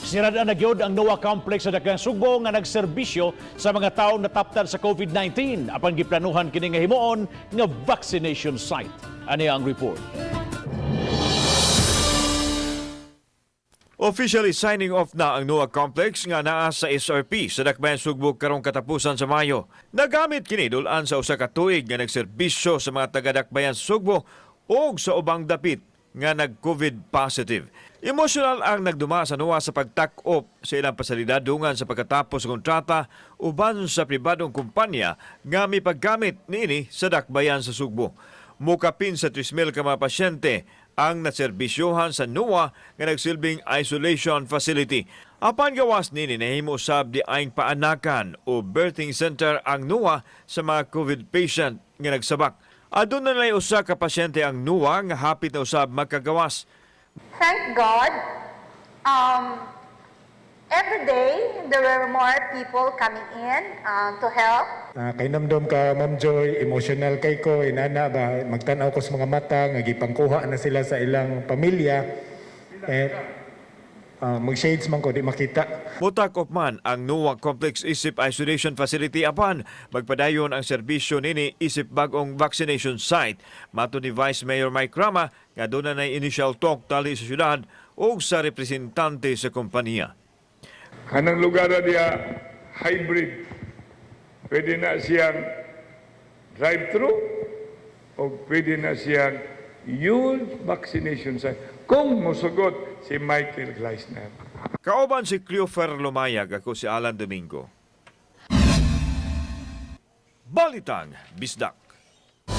Sirad na gyud ang NOA Complex sa Dakbayan Sugbo nga nagserbisyo sa mga tawo nataptan sa COVID-19 apan giplanuhan kini nga himuon nga vaccination site. Ani ang report. Officially signing off na ang NOA Complex nga naa sa SRP sa Dakbayan Sugbo karong katapusan sa Mayo. Nagamit kini dul-an sa usa ka tuig nga nagserbisyo sa mga taga-Dakbayan Sugbo ug sa ubang dapit nga nag-COVID positive. Emosyonal ang nagduma sa NOA sa pagtak-op sa ilang pasilidad dungan sa pagkatapos sa kontrata uban sa pribadong kumpanya nga mipaggamit niini sa Dakbayan sa Sugbo. Mukapin sa 3,000 ka mga pasyente ang naserbisyohan sa NOA nga nagsilbing isolation facility. Apan gawas nini, nahimo usab diayng paanakan o birthing center ang NOA sa mga COVID patient nga nagsabak. Aduna na usa ka pasyente ang NOA nga hapit na usab magkagawas. Thank God, every day there were more people coming in to help. Ah, kahinumdom ka, Ma'am Joy, emotional kay ko, inana ba, magtanaw ko sa mga mata, nga gipangkuha na sila sa ilang pamilya. Eh, mag-shades man ko, di makita. Mutak-op man ang NOA Complex isip isolation facility apan magpadayon ang serbisyo nini isip bag-ong vaccination site. Matod ni Vice Mayor Mike Rama nga duna na initial talk tali sa syudad ug sa representante sa kompanya. Kanang lugar na diya, hybrid. Pwede na siyang drive-thru o pwede na siyang huge vaccination site. Kung musugot si Michael Gleisner. Kauban si Cleofer Lumayag, ako si Alan Domingo. Balitang Bisdak.